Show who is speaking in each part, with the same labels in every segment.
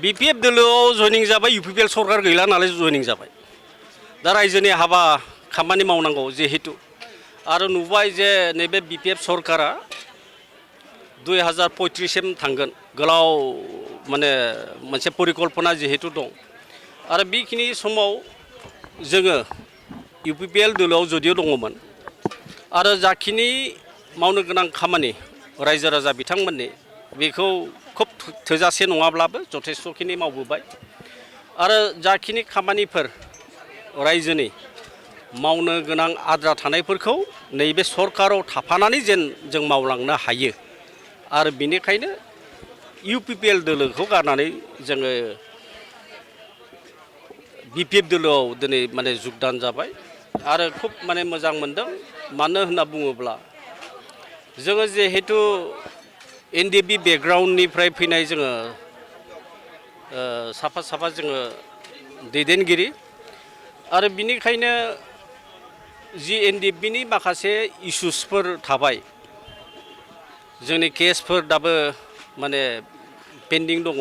Speaker 1: BPF दोलोआव जयनिं जाबाय UPPL सरकार गैला नालाय जयनिं जाबाय दा रायजोनि हाबा खामानि मावनांगौ जिहेतु आरो नुबाय जे नैबे BPF सरकारा 2035 सिम थांगोन गोलाव माने मोनसे परिकल्पना जिहेतु दं आरो बेखिनि समाव जोङो UPPL दोलोआव जदिव दङमोन आरो जाखिनि मावनो गोनां खामानि रायजो राजा बिथांमोननि बेखौ खोब थोजासे नङाब्लाबो जथेस्थखिनि मावबोबाय आरो जाखिनि खामानिफोर रायजोनि मावनो गोनां आद्रा थानायफोरखौ नैबे सरकाराव थाफानानै जेन जों मावलांनो हायो आरो बेनिखायनो UPPL दोलोखौ गारनानै जोङो BPF दोलोआव दिनै माने जुगदान जाबाय आरो खुब माने मोजां मोनदों मानो होनना बुङोब्ला जोङो जिहेतु NDP बेकग्राउन्डनिफ्राय फैनाय जोङो साफा साफा जोङो दैदेनगिरि आरो बिनिखायनो जि NDPनि माखासे इस्युसफोर थाबाय जोंनि केसफोर दाबो माने पेन्डिं दङ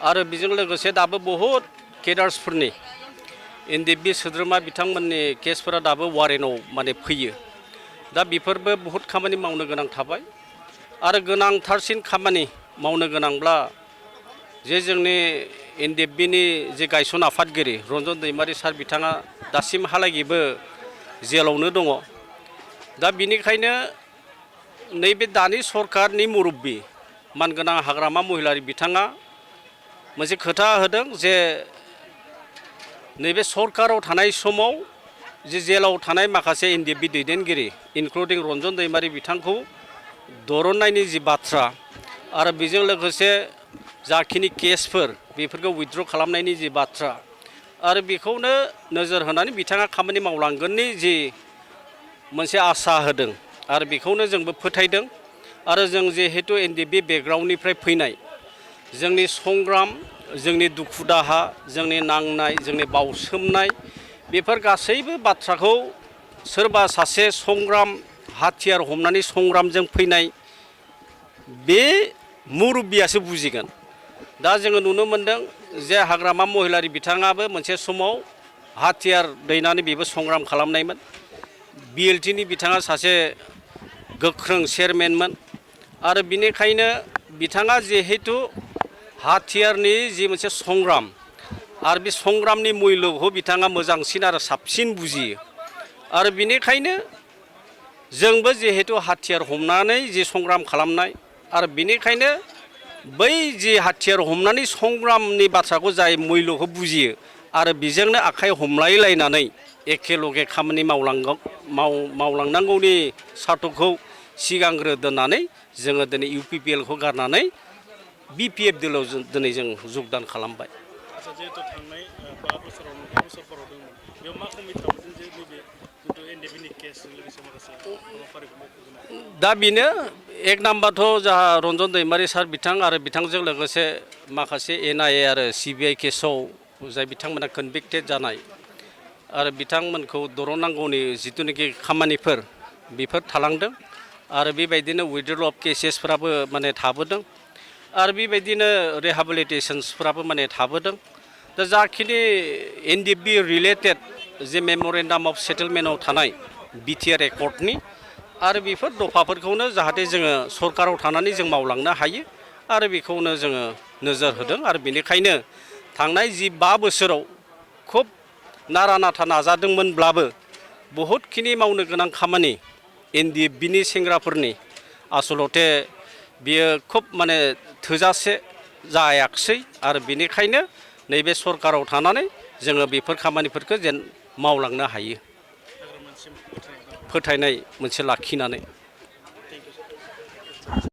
Speaker 1: आरो बेजों लोगोसे दाबो बहुत केडार्सफोरनि NDP सोद्रोमा बिथांमोननि केसफोरा दाबो वारेन्टआव माने फैयो दा बेफोरबो बहुत खामानि मावनो गोनां थाबाय आरो गोनांथारसिन खामानि मावनो गोनांब्ला जे जोंनि NDPनि जे गायसन आफादगिरि रन्जन दैमारि सार बिथाङा दासिमहालागैबो जेलावनो दङ दा बिनिखायनो नैबे दानि सरकारनि मुरब्बि मानगोनां हाग्रामा महिलारि बिथाङा मोनसे खोथा होदों जे नैबे सरकाराव थानाय समाव जे जेलाव थानाय माखासे NDP दैदेनगिरि इनक्लुडिं रन्जन दैमारि बिथांखौ दरननायनि जि बाथ्रा आरो बेजों लोगोसे जाखिनि केसफोर बेफोरखौ उइथड्र खालामनायनि जि बाथ्रा आरो बेखौनो नोजोर होनानै बिथाङा खामानि मावलांगोननि जि मोनसे आसा होदों आरो बेखौनो जोंबो फोथायदों आरो जों जिहेतु NDP बेकग्राउन्डनिफ्राय फैनाय जोंनि संग्राम जोंनि दुखु दाहा जोंनि नांनाय जोंनि बावसोमनाय बेफोर गासैबो बाथ्राखौ सोरबा सासे संग्राम हाथियार हमनानै संग्रामजों फैनाय बे मुरब्बियासो बुजिगोन दा जोङो नुनो मोनदों जे हाग्रामा महिलारि बिथाङाबो मोनसे समाव हाथियार दैनानै बेबो संग्राम खालामनायमोन BLTनि बिथाङा सासे गोख्रों चेयारमेनमोन आरो बिनिखायनो बिथाङा जिहेतु हाथियारनि जि मोनसे संग्राम आरो बे संग्रामनि मुल्यखौ बिथाङा मोजांसिन आरो साबसिन बुजियो आरो बिनिखायनो जोंबो जिहेतु हाथियार हमनानै जि संग्राम खालामनाय आरो बिनिखायनो बै जि हाथियार हमनानै संग्रामनि बाथ्राखौ जाय मुल्यखौ बुजियो आरो बेजोंनो आखाइ हमलायलायनानै एखेलगे खामानि मावलांनांगौनि सार्थखौ सिगांग्रो दोननानै जोङो दिनै UPPLखौ गारनानै BPF दोलोआव दिनै जों जुगदान खालामबाय।
Speaker 2: आচ্ছা जिहेतु थांनाय 5 बोसोराव नोंथाङा सरकाराव दंमोन बेयाव मा कमिटमेन्टजों जे नैबे जितु NDPनि केसजों लोगोसे माखासे हाबाफारिखौ मावफुंगोन
Speaker 1: दा बेनो एक नाम्बारथ' जाहा रन्जन दैमारि सार बिथां आरो बिथांजों लोगोसे माखासे NIA आरो CBI केसाव जाय बिथांमोना कनभिक्टेड जानाय आरो बिथांमोनखौ दरननांगौनि जिथुनाखि खामानिफोर बेफोर थालांदों आरो बेबायदिनो उइथड्रल अफ केसेसफोराबो माने थाबोदों आरो बेबायदिनो रिहेबिलिटेशन्सफोराबो माने थाबोदों दा जाखिनि NDP रिलेटेड जे मेम'रेन्डाम अफ सेटेलमेन्टआव थानाय BTR एकर्डनि आरो बेफोर दफाफोरखौनो जाहाथे जोङो सरकाराव थानानै जों मावलांनो हायो आरो बेखौनो जोङो नोजोर होदों आरो बेनिखायनो थांनाय जि 5 बोसोराव खुब नारा नाथा नाजादोंमोनब्लाबो बहुतखिनि मावनो गोनां खामानि NDPनि सेंग्राफोरनि आसलते बियो खुब माने थोजासे जायाखिसै आरो बेनिखायनो नैबे सरकाराव थानानै जोङो बेफोर खामानिफोरखौ जेन मावलांनो हायो फोथायनाय मोनसे लाखिनानै